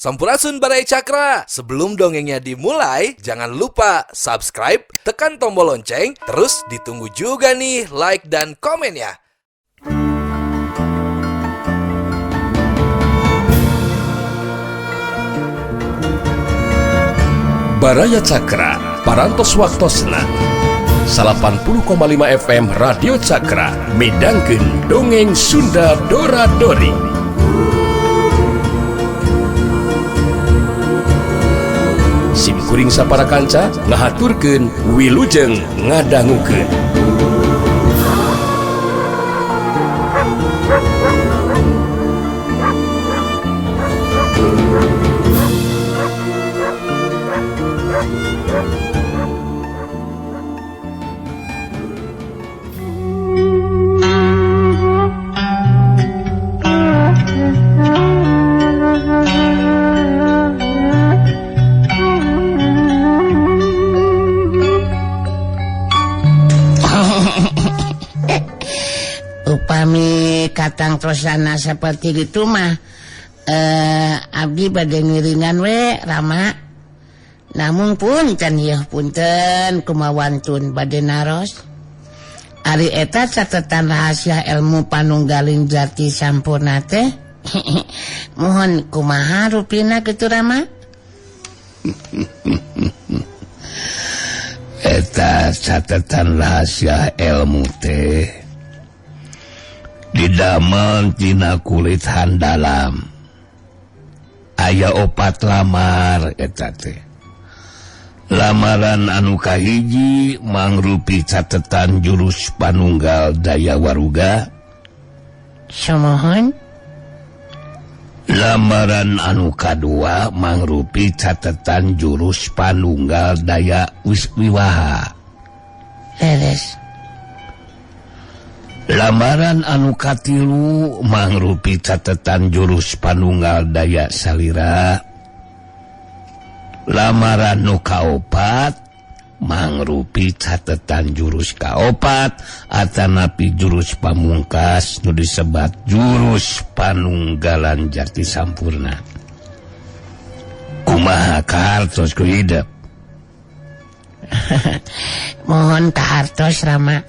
Sampurasun, Baraya Cakra. Sebelum dongengnya dimulai, jangan lupa subscribe, tekan tombol lonceng, terus ditunggu juga nih like dan komennya. Baraya Cakra, Parantos Waktosna 80,5 FM Radio Cakra midangkeun dongeng Sunda Dora Dori. Sim kuring sapara kanca ngahaturkeun wilujeng ngadangukeun. Upami katang tosana seperti itu mah abdi bade ngiringan we Rama. Namun punten yeuh punten kumawantun bade naros. Ari eta catetan rahasia ilmu panunggaling jati sampurna teh. Mohon kumaha rupina kitu, Rama? Eta catetan rahasia ilmu teh didamel tina kulit handalam. Aya opat lamar eta teh. Lamaran anu kahiji mangrupi catetan jurus panunggal daya waruga. Sumohon. Lamaran anu kadua mangrupi catetan jurus panunggal daya wiswiwaha. Leres. Lamaran anu katilu mangrupi catetan jurus panunggal daya salira. Lamaran nu kaopat mangrupi catetan jurus kaopat atanapi jurus pamungkas nu disebat jurus panunggalan jati sampurna. Kumaha kahartos ku hidep? Mohon kahartos, Rama.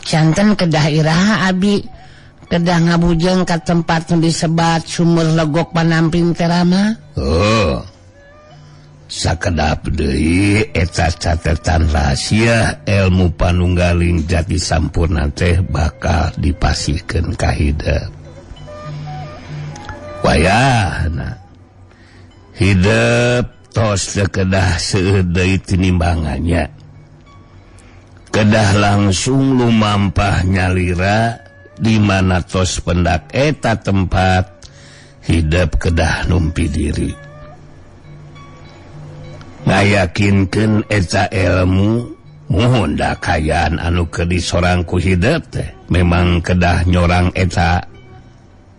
Janten kedah iraha abi kedah ngabujeng ka tempat nu disebat sumur legok panamping teh, Rama. Oh. Sakedap deui eta catetan rahasia ilmu panunggaling jati sampurna teh bakal dipasihkeun ka hidep. Wayahna hidep tos teu kedah seueur deui tinimbangannya. Kedah langsung lumampah nyalira di mana tos pendak eta tempat hidep kedah numpi diri. Ngayakinkeun eta ilmu muhun da kayaan anu keur disorang ku hidep teh memang kedah nyorang eta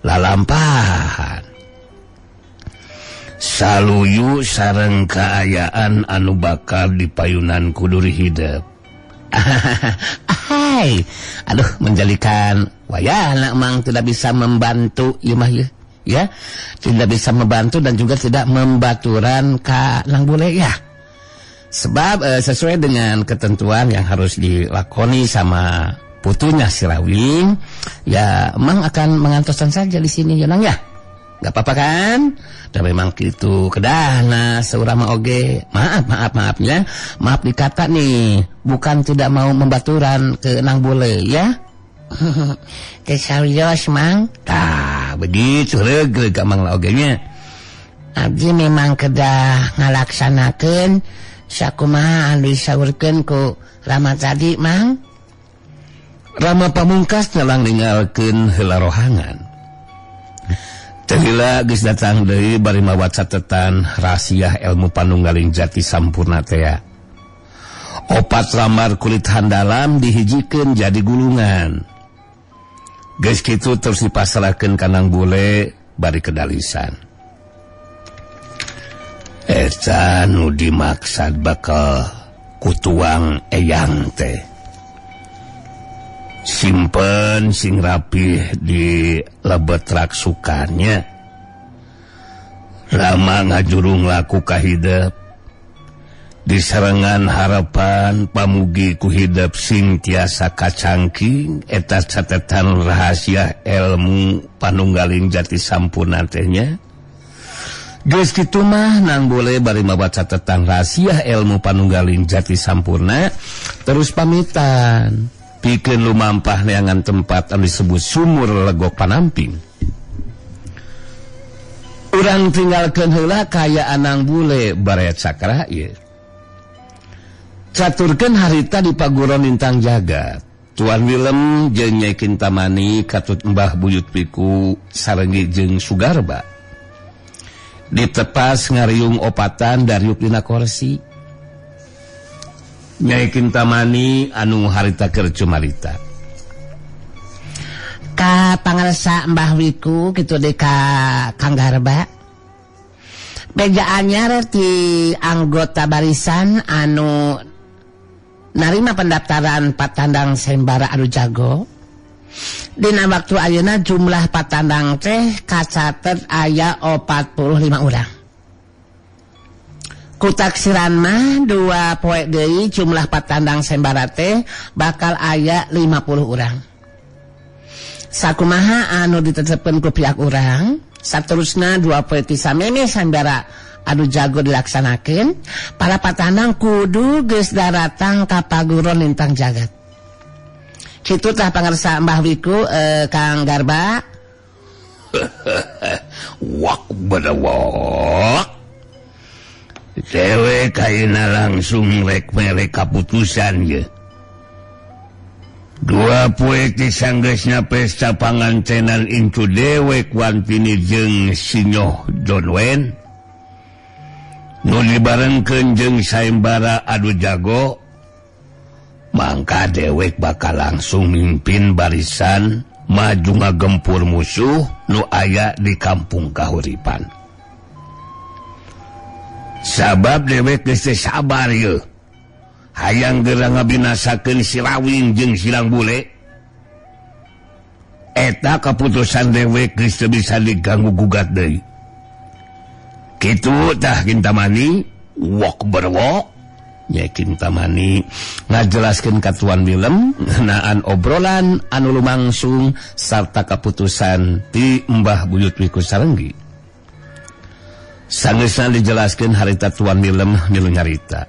lalampahan. Saluyu sareng kaayaan anu bakal dipayunan ku duri hidep. Hai, aduh menjadikan wayahna mang tidak bisa membantu ieu mah ya. Ya, tidak bisa membantu dan juga tidak membaturan ka nang bule ya. Sebab sesuai dengan ketentuan yang harus dilakoni sama putunya si Rawing, ya mang akan mengantosan saja di sini ya nang ya. Gak apa-apa kan? Dan memang gitu kedahna seurang mah oge. Maaf maaf maafnya, maaf dikata nih, bukan tidak mau membaturan ke nang bule ya. Teh serius mang. Tah, begitu reugreug ka mang oge nya. Abdi memang kedah ngalaksanakeun sakumaha anu disaurkeun ku Rama tadi mang. Rama Pamungkas nyalang ninggalkeun heula rohangan. Teu lila geus datang deui bari mawa catetan rahasia ilmu panunggaling jati sampurna teh. Opat lambar kulit handalam dihijikeun jadi gulungan. Geus kitu terus dipasrahkeun ka nang bule bari kedalisan. Eta nu dimaksad bakal kutuang eyang teh. Simpen sing rapih di lebet raksukannya. Rama ngajurung laku kahidep diserengan harapan pamugi ku hidep sing tiasa kacangking eta catetan rahasia ilmu panunggaling jati sampurna teh nya. Geus kitu mah nang boleh bari mawa catetan rahasia ilmu panunggaling jati sampurna terus pamitan pikeun lumampah neangan tempat anu disebut sumur legok panamping. Urang tinggalkeun heula kaya anang bule baraya cakra ieu. Caturkeun harita di paguron lintang jagat. Tuan Willem jeung Nyai Kintamani katut Mbah Buyut Piku sarenggi jeung Sugarba. Ditepas ngariung opatan dariuk dina korsi. Nyai Kintamani anu harita keur cumarita. Ka pangarsa Mbah Wiku kitu deui ka Kang Garba. Beja anyar ti anggota barisan anu narima pendaftaran patandang sayembara anu jago. Dina waktu ayeuna jumlah patandang teh kacatet aya 45 urang. Kutaksiran mah 2 poe deui jumlah patandang sayembara teh bakal aya 50 urang. Sakumaha anu ditetepkeun ku pihak urang, saterusna 2 poe ti sameme sayembara anu jago dilaksanakeun, para patandang kudu geus daratang ka paguron lintang jagat. Kitu tah pangarsa Mbah Wiku Kang Garba. Wak badawak. Dewek ayeuna langsung rek mere kaputusan ye. 2 poe ti sanggeusna pesta pangantenan incu dewek Wantini jeung Sinyoh Donwen. Nu dibarengkeun jeung sayembara adu jago, mangka dewek bakal langsung mimpin barisan maju ngagempur musuh nu aya di kampung Kahuripan. Sabab dewek geus teu sabar yeuh. Hayang geura ngabinasakeun si Rawing jeung Silang Bule. Eta kaputusan dewek geus teu bisa diganggu gugat deui. Kitu tah Kintamani, wok berwok. Nyai Kintamani ngajelaskeun ka Tuan Willem ngeunaan obrolan anu lumangsung sarta kaputusan ti Mbah Buyut Wiku Sarenggi. Sangeusna dijelaskeun harita Tuan Willem milu nyarita.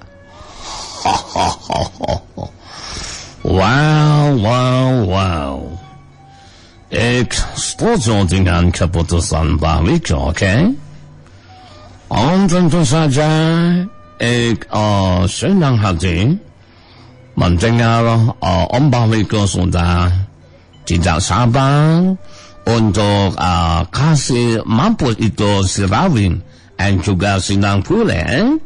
Wow, wow, wow. Ik setuju dengan keputusan Mbah Wiku, oke? Okay? Tentu saja, ik senang hati mendengar Mbah Wiku sudah tidak sabar untuk kasih mampus itu si Rawin dan juga Sinang Pule.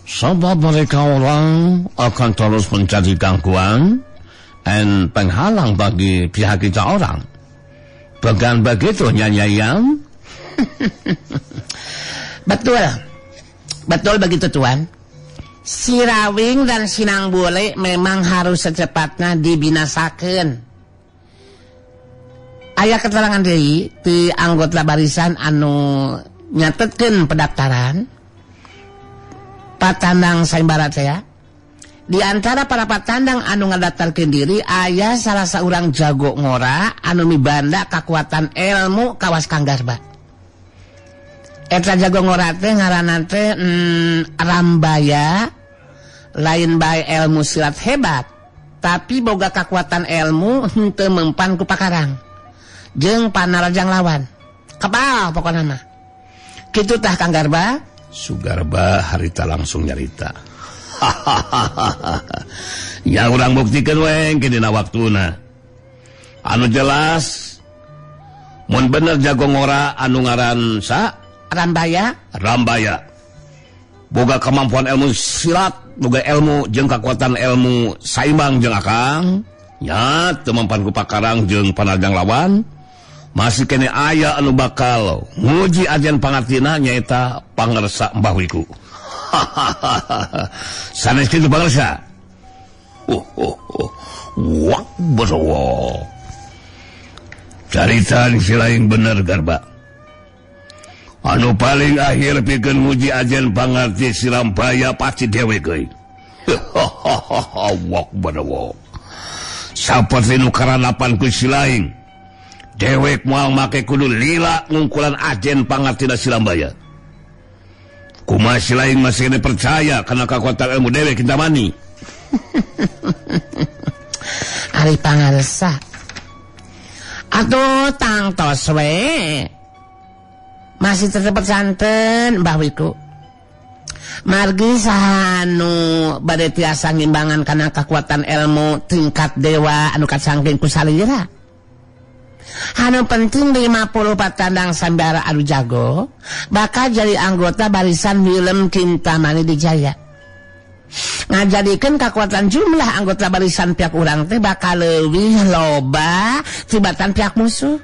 Sebab mereka orang akan terus menjadi gangguan dan penghalang bagi pihak kita orang. Bukan begitu, Nyai? Betul. Betul begitu, Tuan. Si Rawing dan Sinang Bule memang harus secepatnya dibinasakan. Aya keterangan deui ti anggota barisan anu nyatetkeun pendaftaran patandang sayembara teh ya. Di antara para patandang anu ngadaftarkeun diri aya salah saurang jago ngora anu mibanda kakuatan ilmu kawas Kang Garba. Eta jago ngora teh ngaranna teh Rambaya, lain bae ilmu silat hebat, tapi boga kakuatan ilmu henteu mempan ku pakarang jeung panarajang lawan. Kebal pokona mah. Kitu tah Kang Garba. Sugarba harita langsung nyarita. Ya urang buktikeun we engke dina waktuna. Anu jelas mun bener jago ngora anu ngaran sa Rambaya, Rambaya. Boga kemampuan ilmu silat, boga ilmu jeung kakuatan ilmu saimbang jeung akang. Nya teu mempan ku pakarang jeung panarjang lawan. Masih kene aya anu bakal nguji ajian pangartina nyaeta pangersa Mbah Wiku. Sanes kitu pangersa. Wak berwo. Carita si lain bener Garba. Anu paling akhir pikeun nguji ajen pangarti Silambaya pasti dewek euy. Wok badawok. Saperti nu karanapan ku silaing. Dewek moal make kudu lila ngungkulan ajen pangartina Silambaya. Kumaha silaing masih kena percaya kana kakuatan ilmu dewek Kintamani. Ari pangarsa. Atuh tangtos we. Masih tetep santen Mbah Wiku. Margi sahanu bade tiasa ngimbangan kana kakuatan ilmu tingkat dewa anu kasangking ku salira. Anu penting 50 patandang sambara anu jago bakal jadi anggota barisan Willem Kintamani Dijaya. Ngajadikeun kakuatan jumlah anggota barisan pihak urang teh bakal leuwih loba tibatan pihak musuh.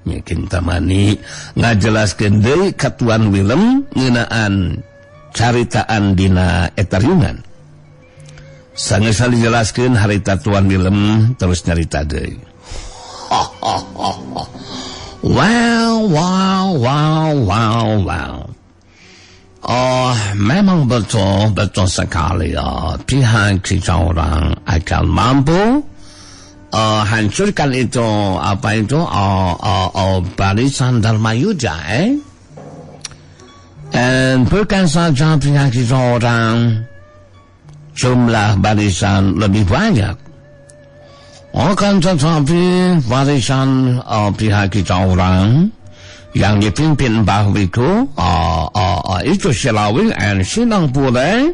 Nya Kintamani ngajelaskeun deui ka Tuan Willem ngeunaan caritaan dina eta riungan. Sanggeus dijelaskeun harita Tuan Willem terus nyarita deui. Wow, wow, wow, wow, wow. Oh, memang betul, betul sekali ya. Pihak kita orang akan mampu hancurkan itu apa itu barisan Dharma Yuda, eh? Dan bukan saja pihak kita orang jumlah barisan lebih banyak. Akan tetapi barisan pihak kita orang yang dipimpin Mbah Wiku itu Silawing dan Sinang Bule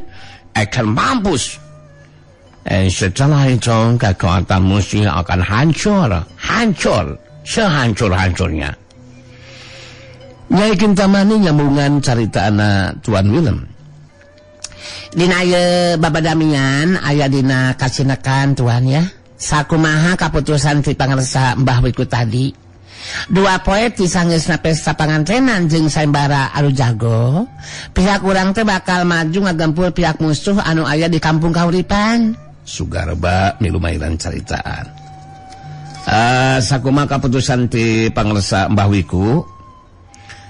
akan mampus. Dan setelah itu kekuatan musuh akan hancur, hancur, sehancur-hancurnya. Nyai Kintamani nyambungan carita anak Tuan Willem. Dina ieu babadamian aya dina kasinekan Tuan ya. Sakumaha kaputusan ti pangarsa Mbah Wiku tadi. Dua poe ti sanggeusna pesta pangantenan jeung sayembara anu jago, pihak urang teh bakal maju ngagempur pihak musuh anu aya di kampung Kahuripan. Sugarba milu mairan caritaan. Sakumaha kaputusan ti pangarsa Mbah Wiku,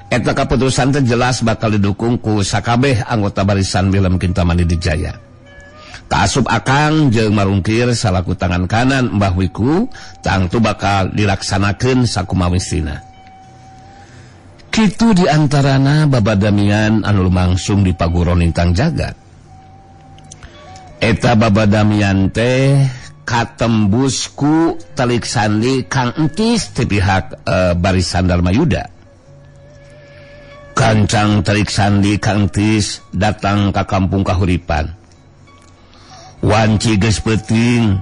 eta kaputusan teh jelas bakal didukung ku sakabeh anggota barisan Willem Kintamani Dijaya. Kaasup akang jeung marungkir salaku tangan kanan Mbah Wiku tangtu bakal dilaksanakeun sakumaha wistina. Kitu diantarana babadamian anu lumangsung di Paguron Lintang Jagat. Eta babadamian teh katembus ku telik sandi Kang Entis ti pihak barisan Dharma Yuda. Kancang telik sandi Kang Entis datang ka kampung Kahuripan. Wanci geus peuting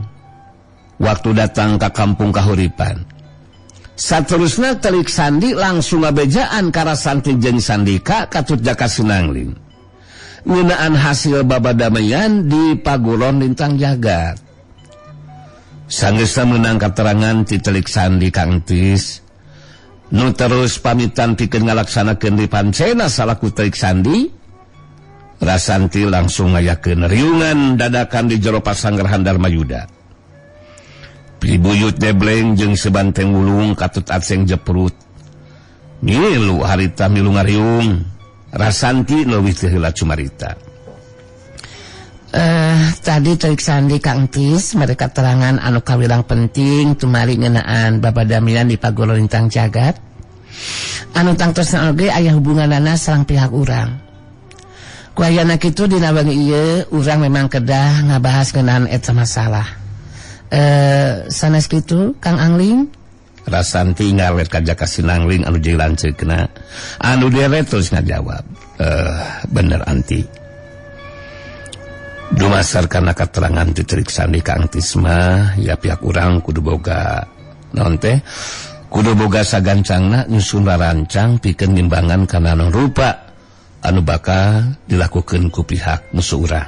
waktu datang ka kampung Kahuripan. Saterusna telik sandi langsung ngabejaan ka Rasanti jeung Sandika katut Jaka Sinangling. Ngeunaan hasil babadamaian di Paguron Lintang Jagat. Sanggeusna meunang katerangan ti telik sandi Kang Entis, nu terus pamitan pikeun ngalaksanakeun di pancena salaku telik sandi. Rasanti langsung ngayakeun riungan dadakan di jero pasanggerahan Dharma Yuda. Pibuyut debleng jeung sebanteng wulung katut atseng jeprut. Milu harita milu ngariung. Rasanti leuwih teu heula cumarita. Tadi telik sandi Kang Entis mereka terangan anu kawilang penting tumari ngeunaan babadamian di Paguron Lintang Jagat. Anu tangtosna oge aya hubunganana sareng pihak urang. Ku ayana kitu dina wengi ieu urang memang kedah ngabahas ngeunaan eta masalah. Sanes kitu Kang Angling? Rasanti ngaret ka Jaka Sinangling anu jeung lanceukna. Anu deret terus ngajawab. Bener anti. Dumasar kana katerangan ti telik sandi Kang Entis mah ya pihak urang kudu boga naon teh? Kudu boga sagancangna nyusun rancang pikeun ngimbangan kana naon rupa anu bakal dilakukan ku pihak musuh urang.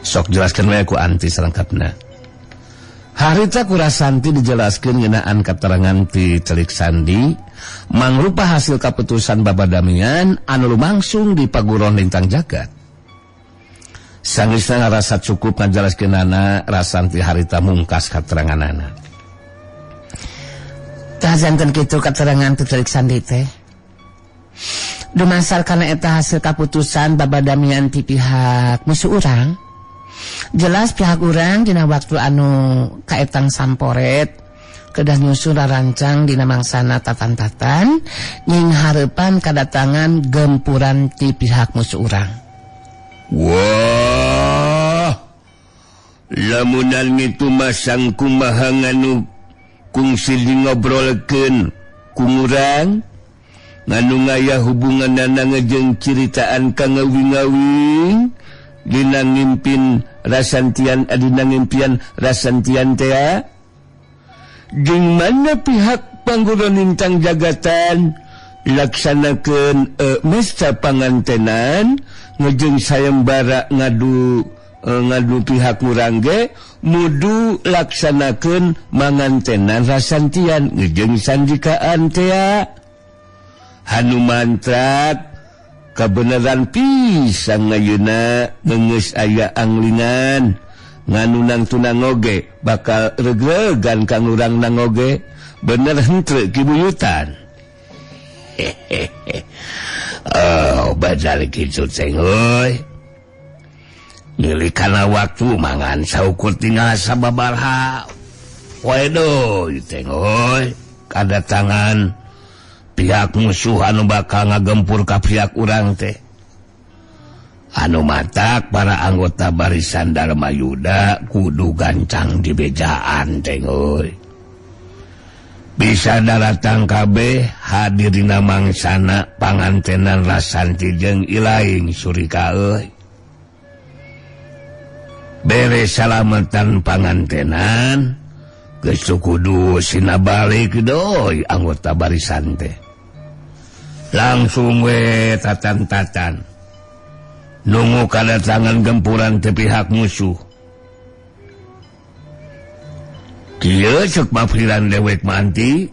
Sok jelaskan we ku anti salengkapna. Harita ku Rasanti dijelaskeun ngeunaan katerangan ti telik sandi mangrupa hasil kaputusan babadamian anu lumangsung di Paguron Lintang Jagat. Sanggeusna ngarasa cukup ngajelaskeunana, Rasanti harita mungkas kateranganana. Tah janten kitu katerangan ti telik sandi teh. Dumasar kana eta hasil kaputusan babadamian ti pihak musuh urang. Jelas pihak urang dina waktu anu kaetang samporet kedah nyusun rarancang dina mangsana tatan-tatan nying hareupan kadatangan gempuran ti pihak musuh urang. Wah, lamunan ngitu masang kumaha nganu kungsi ngobrolkeun ku urang nganu ngaya hubunganana jeung ciritaan ka ngawing-ngawing dina ngimpin rasantian adina ngimpian rasantian tea jeung mana pihak pangguro nintang jagatan laksanakeun mesta pangantenan ngejeng sayembara ngadu pihak urang ge mudu laksanakeun mangantenan rasantian ngejeng sandikaan tea. Hanu mantrak kabeneran pisan ayeuna geus aya anglingan nganu nang tunang oge bakal regregan kang urang nang oge bener henteu kibuyutan. Oh badal kitu ceng euy. Milik kana waktu mangan saukur tinggal sababarha. Waduh ceng euy kadatangan pihak musuh anu bakal ngagempur ka pihak urang teh. Anu matak para anggota barisan Dharma Yuda kudu gancang di bejaan teh euy. Bisa daratang kabeh hadir dina mangsana pangantenan Rasanti jeung Ilaing Surika euy. Beres salametan pangantenan geus kudu sina balik doi anggota barisan teh. Langsung we tatan-tatan nunggu kadatangan gempuran te pihak musuh. Kieu cek papiran dewek manti.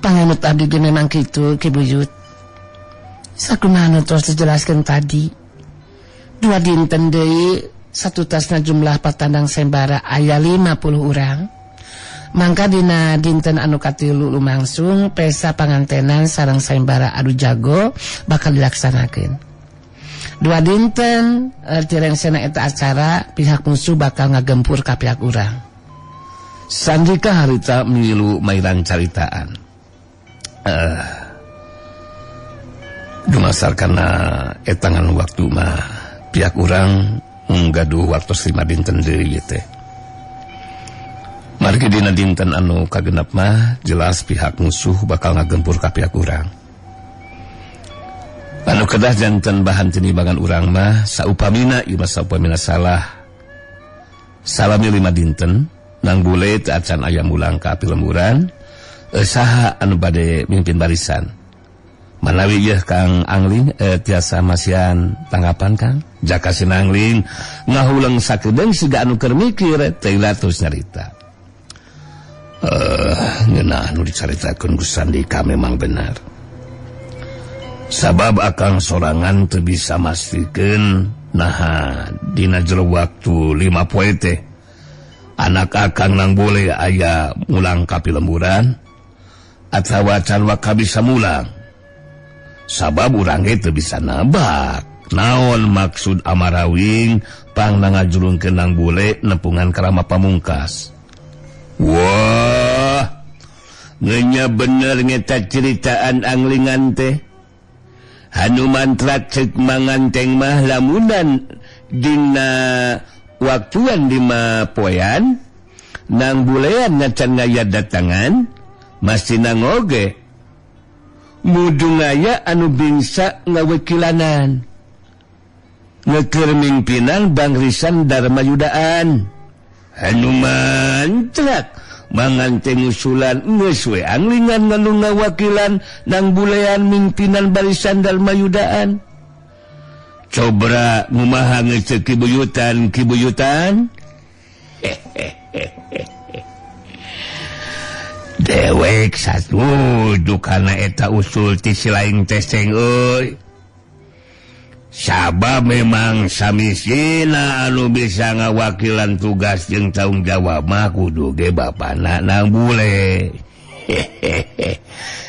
Panganut abdi ge memang kitu Ki Buyut. Sakumaha nu tos dijelaskeun tadi. Dua dinten deui satutasna jumlah patandang sembara aya 50 urang. Mangka dina dinten anu katilu lumangsung pesta pangantenan sareng sayembara adu jago bakal dilaksanakeun. Dua dinten tirengsena eta acara pihak musuh bakal ngagempur ka pihak urang. Sandika harita milu mairan caritaan. Dumasar kana etangan waktu mah pihak urang nggaduh waktu 5 dinten deui teh. Margi dina dinten anu kagenep mah jelas pihak musuh bakal ngagempur ka pihak urang. Anu kedah janten bahan tinimbangan urang mah saupamina ieu mah saupamina salah. Salami 5 dinten nang bule teu acan aya mulang ka pilemburan saha anu bade mimpin barisan. Manawi yeuh Kang Angling tiasa masihan tanggapan Kang. Jaka sinangling ngahuleng sakedeung siga anu keur mikir teu terus nyarita. Ngeunah nu dicaritakeun ku Sandika memang benar. Sabab akang sorangan teu bisa mastikeun naha dina jero waktu 5 poe teh anak akang nang boleh aya mulang ka pilemburan atawa can waka bisa mulang. Sabab urang ge teu bisa nabak naon maksud Amarawing pang ngajulungkeun nang bule nepungan ka Rama Pamungkas. Wah, ngenya bener ngeta ceritaan anglingan teh. Hanu mantra cek manganteng mah lamunan dina waktuan 5 poean nang bulean ngacan ngaya datangan masih nang oge mudu ngaya anu bingsa ngawekilanan ngekeur mimpinan bangrisan Dharma Yudaan. Anu mantrak manganteng usulan geus we anglingan nganu ngawakilan nang bulean mimpinan barisan Dharma Yudaan. Cobra ngumaha geus kibuyutan kibuyutan. Dewek satuju kana eta usul ti si laing teh ceng euy. Sabab memang samisina anu bisa ngawakilan tugas jeung tanggung jawab mah kudu ge bapana nang bule. Hehehe.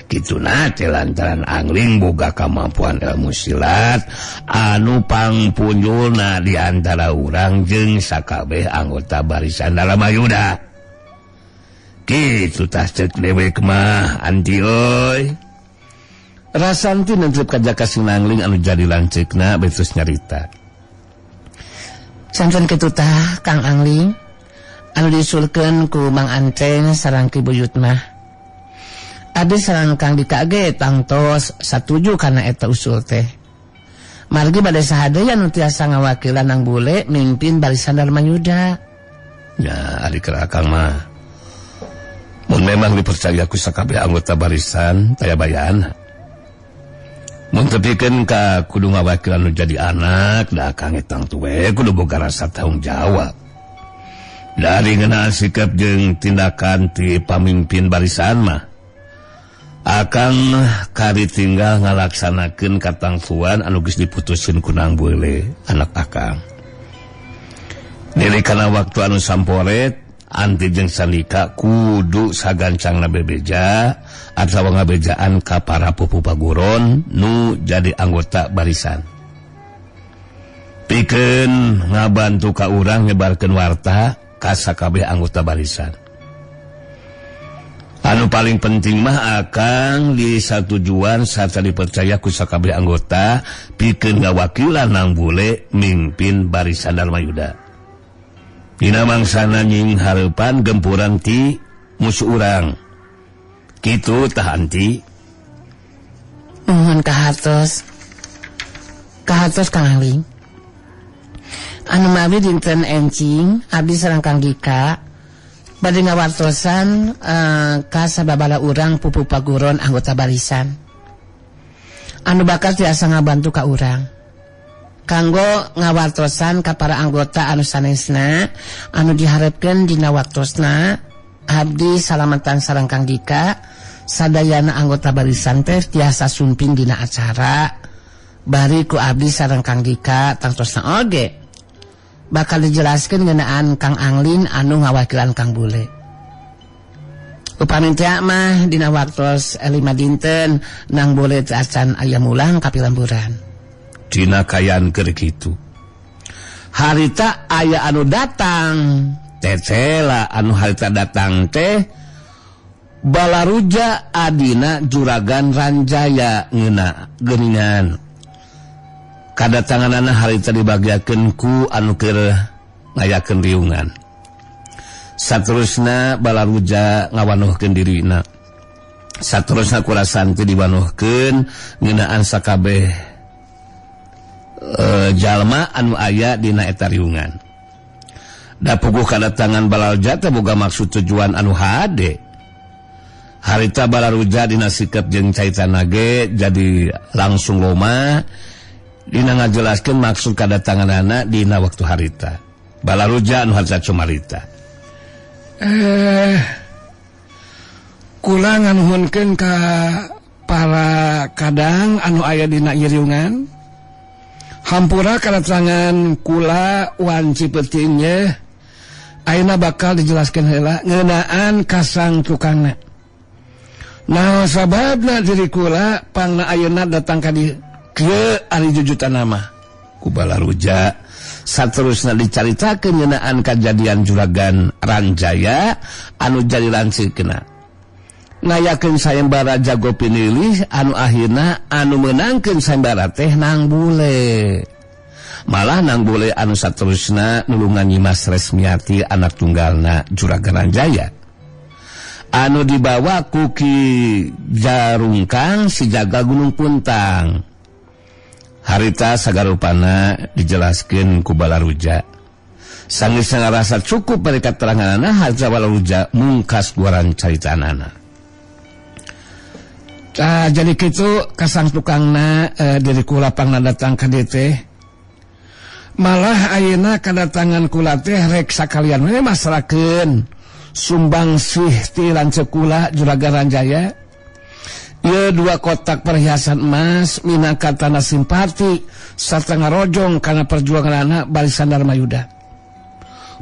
Kitu Kituna teh lantaran Angling boga kamampuan ilmu silat anu pangpunjulna di antara urang jeung sakabeh anggota barisan Dharmayuda. Kitu tah ceuk dewek mah anti euy. Rasanti nentrep ka Jaka Sinangling anu jadi lanceukna betus nyarita. Santen kitu tah Kang Angling anu diusulkeun ku Mang Anteng sareng Ki Buyut mah. Abdi sareng Kang Dika ge tangtos satuju kana eta usul teh. Margi bade saha deui anu tiasa ngawakilan Nang Bule mimpin barisan Dharmayuda. Ya, ari keur Akang mah mun memang dipercaya ku sakabeh anggota barisan taya bayana. Mun tepikeun ka kudu ngawakilan nu jadi anak, da Akang etang tuwe kudu boga rasa tanggung jawab. Dari ngeunaan sikap jeung tindakan ti pamimpin barisan mah Akang kari tinggal ngalaksanakeun katangtuan anu geus diputuskeun ku Nang Bule anak Akang. Diri kana waktu anu samporet anti jeung Sandika kudu sagancangna bebeja atawa ngabejaan ka para pupu paguron nu jadi anggota barisan. Pikeun ngabantu ka urang nyebarkeun warta ka sakabeh anggota barisan. Anu paling penting mah Akang di satujuan sarta dipercaya ku sakabeh anggota pikeun ngawakilan Nang Bule mimpin barisan Dharmayuda. Dina mangsana nying hareupan gempuran ti musuh urang. Kitu tah anti. Nuhun kahartos. Kahartos Kang Angling. Anu mawi dinten encing abdi sareng Kang Dika bade ngawartosan ka sababala urang pupu paguron anggota barisan anu bakal tiasa ngabantu ka urang kanggo ngawartosan ka para anggota anu sanesna anu diharepkeun dina waktosna abdi salamatan sareng Kang Dika sadayana anggota barisan teh tiasa sumping dina acara bari ku abdi sareng Kang Dika tangtosna oge bakal dijelaskan ngeunaan Kang Anglin anu ngawakilan Kang Bule. Upami teh mah dina waktos 5 dinten Nang Bule teu acan aya mulang ka pilemburan. Dina kayan keur kitu. Harita aya anu datang, tetela anu harita datang teh Balaruja adina Juragan Ranjaya ngeuna geuningan. Kadatanganana harita dibagiakeun ku anu keur ngayakeun riungan. Saterusna Balaruja ngawanuhkeun dirina. Saterusna ku Rasanti diwanuhkeun ngeunaan sakabeh jalma anu aya dina eta riungan. Da puguh kadatangan Balaruja teh boga maksud tujuan anu hade. Harita Balaruja dina sikep jeung caitana ge jadi langsung loma dina ngajelaskeun maksud kadatanganana dina waktu harita. Balaruja anu harita cumarita. Kula nganuhunkeun ka para kadang anu aya dina riungan. Hampura kadatangan kula wanci peuting ye. Ayeuna bakal dijelaskeun heula ngeunaan kasang tukangna. Nah sababna diri kula pangna ayeuna datang ka dieu ke ari jujutan nama ku Balaruja. Saterusna dicaritakeun ngeunaan kajadian Juragan Ranjaya anu jadi lanceukna. Ngayakeun sayembara jago pinilih anu akhirna anu meunangkeun sayembara teh Nang Bule. Malah Nang Bule anu saterusna nulungan Nyimas Resmiati anak tunggalna Juragan Ranjaya. Anu dibawa ku Ki Jarungkang si jaga Gunung Puntang. Harita sagarupana dijelaskeun ku Balaruja. Sanggeus ngarasa cukup bari kateranganana harita Balaruja mungkas guaran caritanana. Jadi kitu kasang tukangna diri kula pangna datang ka dieu teh. Malah ayeuna kadatangan kula teh rek sakalian we masrakeun sumbang sih ti lanceuk kula Juragan Ranjaya. Ieu 2 kotak perhiasan emas minangka tanda simpati sarta ngarojong kana perjuanganana barisan Dharmayuda.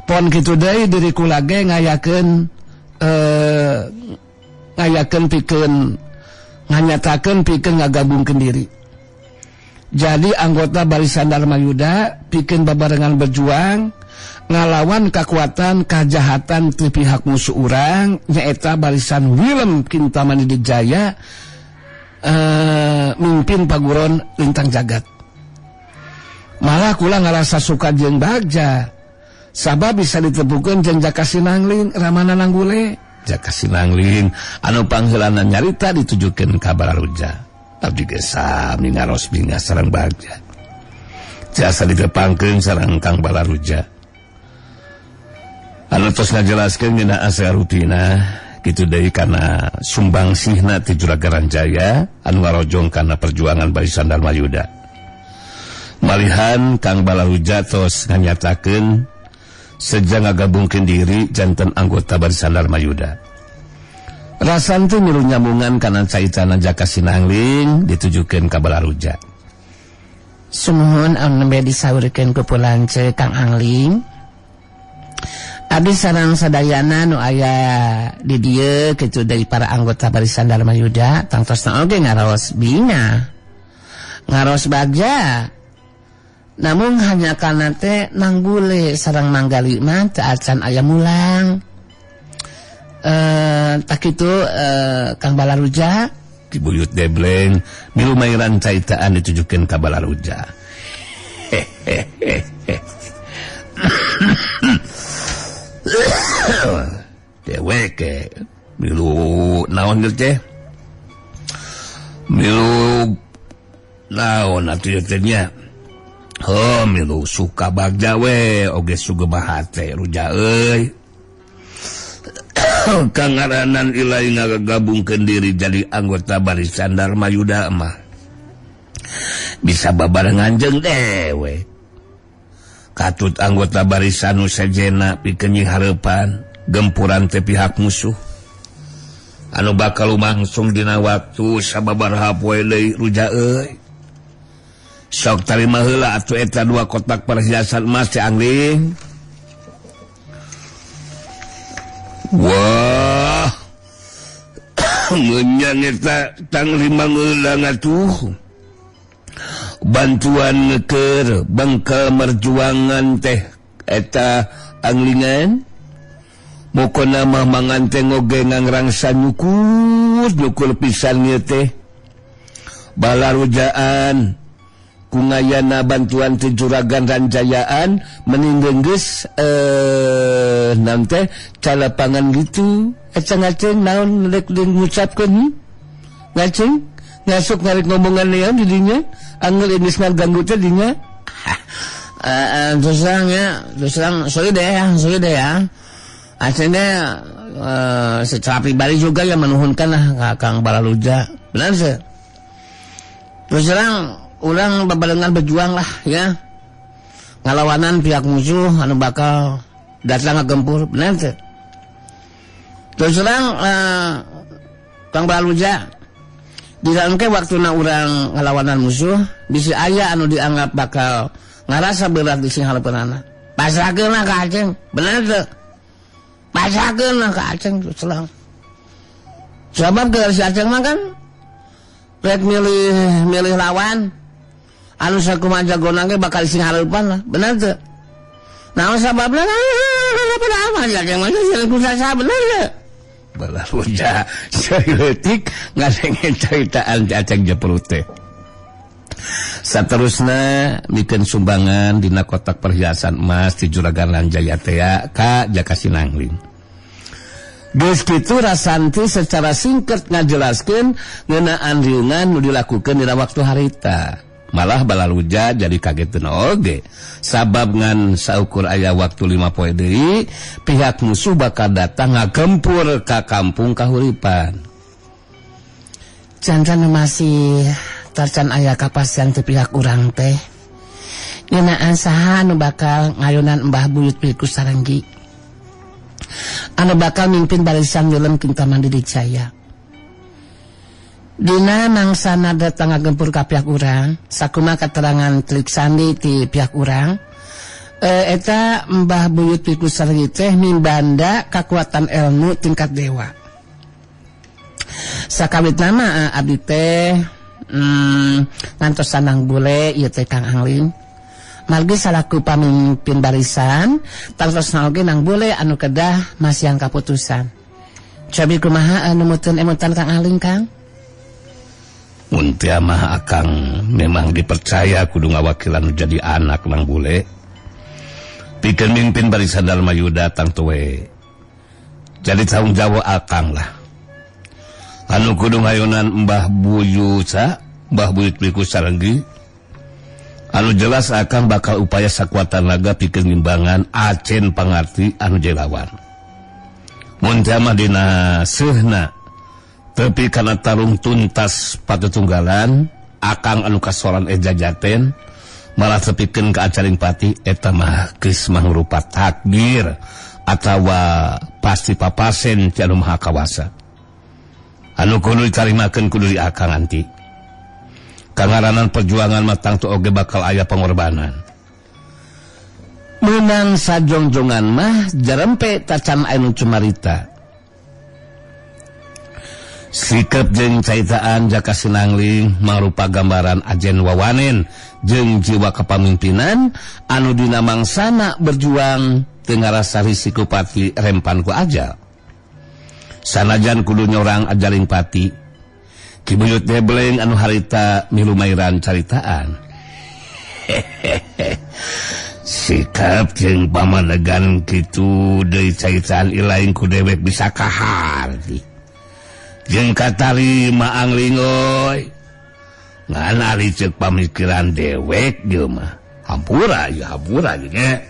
Pon kitu deui diri kula ge ngayakeun pikeun Nganyatakeun pikeun ngagabungkeun diri. Jadi anggota Barisan Dharma Yuda pikeun babarengan berjuang ngalawan kekuatan kejahatan ti pihak musuh urang nyaeta Barisan Willem Kintamani Dijaya mimpin paguron Lintang Jagat. Malah kula ngarasa suka jeung bagja sabab bisa ditepukeun jeung Jaka Sinangling ramana Nanggule. Jaka Sinangling anu pangheulana nyarita ditujukeun ka Balaruja. Abdi ge sami ngaros bingah sareng bagja. Jasa ditepangkeun sareng Kang Balaruja. Anu tos ngajelaskeun ngeunaan sarutina kitu deui kana sumbangsihna ti Juragan Ranjaya anu ngarojong kana perjuangan Barisan Dharma Yuda. Malihan Kang Balaruja tos nganyatakeun sejak ngagabungkeun diri janten anggota Barisan Dharma Yuda. Rasanti milu nyambungan kana caitana Jaka Sinangling ditujukeun ka Balaruja. Sumuhun anu nembe disaurkeun ku pulance Kang Angling. Abdi sareng sadayana nu aya di dieu kitu deui para anggota Barisan Dharma Yuda tangtosna oge ngaraos bina. Ngaros bagja. Namun hanya kana teh Nanggule sareng Manggali mah teu acan aya mulang. Tak itu Kang Balaruja Ki Buyut Debleng milu mairan caitaan ditujukeun ka Balaruja. Deweke milu naon ieu teh? Milu naon atuh teh nya? Heuh milu suka bagja we oge sugema hate ruja euy. Kangaranan ilai ngagabungkeun diri jadi anggota Barisan Dharma Yuda mah bisa babarengan jeung dewe. Katut anggota barisan nu sejena pikeun nyinghareupan gempuran teh pihak musuh anu bakal lumangsung dina waktu sababaraha poe deui ruja euy. Sok tarima heula atuh eta dua kotak perhiasan emas teh Angling. Wah, ngenyang eta tang lima ngeulang atuh. Bantuan ngeker bengkel merjuangan teh eta Anglingan. Mokona mah mangan teh ngoge ngangrangsa nyukur nyukur pisan ieu teh. Balarujaan kungayana bantuan ti Juragan Ranjayaan meninggeung geus naon teh calapangan gitu acang-aceng naon rek ngucapkeun ngaceng ngasuk ngarik ngomongan lian di dinya angel geus ngaganggu teh dinya. Terus terang ya, terus terang sorry deh ya acengnya secara pribadi juga ya menuhunkan lah Kang Balaruja benar sih. Terus terang ulang babarengan berjuang lah ya ngalawanan pihak musuh anu bakal datang ngegempur benar teh. Terus terang Kang Balaruja di dalam ke waktuna urang ngalawanan musuh bisi aya anu dianggap bakal ngarasa berat di sing hareupeunana pasrahkeun lah ka Aceng bener teh. Pasrahkeun lah ka Aceng terus terang sebab ke si Aceng mah kan rek milih lawan anu sakumaha jagona ge bakal sing hareupan lah bener teu. Naon sababna apa ya mah sing bener teu. Balaruja saeutik ngadenge caritaan ti Aceng Jeprut teh. Saterusna mikeun sumbangan dina kotak perhiasan emas ti Juragan Ranjaya teh ka Jaka Sinangling. Geus kitu Rasanti secara singkat ngajelaskeun ngeunaan riungan nu dilakukeun dina waktu harita. Malah Balaruja jadi kageteun oge sabab ngan saukur aya waktu 5 poe deui pihak musuh bakal datang ngagempur ka kampung Kahuripan. Jantan masih tarcan aya kapastian ti pihak urang teh. Ngeunaan saha nu bakal ngayunan Mbah Buyut Piku Sarenggi. Anu bakal mimpin barisan Willem Kintamani Dijaya. Dina mangsana datang ngagempur ka pihak urang, sakumaha keterangan Tlik Sandi ti pihak urang, eta Mbah Buyut Piku Sarenggi teh mimbanda kakuatan ilmu tingkat dewa. Sakawitna mah abdi teh ngantosan Nang Bule ieu teh Kang Angling. Margi salaku pamimpin barisan tangtosna oge Nang Bule anu kedah masihan kaputusan. Cobi kumaha anu mutun emutan Kang Angling Kang? Mun teu mah akang memang dipercaya kudu ngawakilan jadi anak Nang Bule. Pikeun mimpin barisan Dharma Yuda tangtu we. Jadi tanggung jawab akang lah. Anu kudu ngayonan Mbah Buyut sa, Mbah Buyut Biku Sarenggi. Anu jelas akang bakal upaya sakuat tenaga pikeun ngimbangan acen pangarti anu jelawan. Mun teu mah dina seuhna tepi kana tarung tuntas patutunggalan akang anu kasoran jajaten malah tepikeun ka acaring pati eta mah geus mangrupa takdir atawa pasti papasen ti anu Maha Kawasa. Anu kudu ditarimakeun kudu di akang anti. Kangaranan perjuangan mah tangtu oge bakal aya pengorbanan. Menang sajongjongan mah jarempe tacan anu cumarita. Sikep jeung caitaan Jaka Sinangling mangrupa gambaran ajen wawanen jeung jiwa kepamimpinan anu dina mangsana berjuang teu ngarasa risiko pati rempan ku ajal. Sanajan kudu nyorang ajaling pati, Ki Buyut Debleng anu harita milumairan caritaan. Sikap jeung pamanegan kitu deui caitaan ilaing ku dewek bisa kaharti. Jeung katarima Angling euy. Ngan ari ceuk pamikiran dewek ieu mah. Hampura ya hampura nya.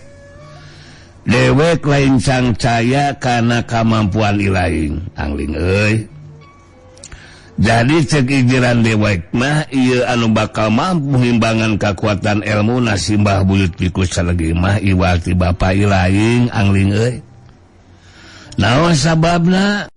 Dewek lain cangcaya kana kamampuan ilaing Angling euy. Jadi cek ijiran dewek mah ieu anu bakal mampu himbangan kakuatan ilmu na Simbah Buyut Biku Saregi mah iwal ti bapa ilaing Angling euy. Naon sababna?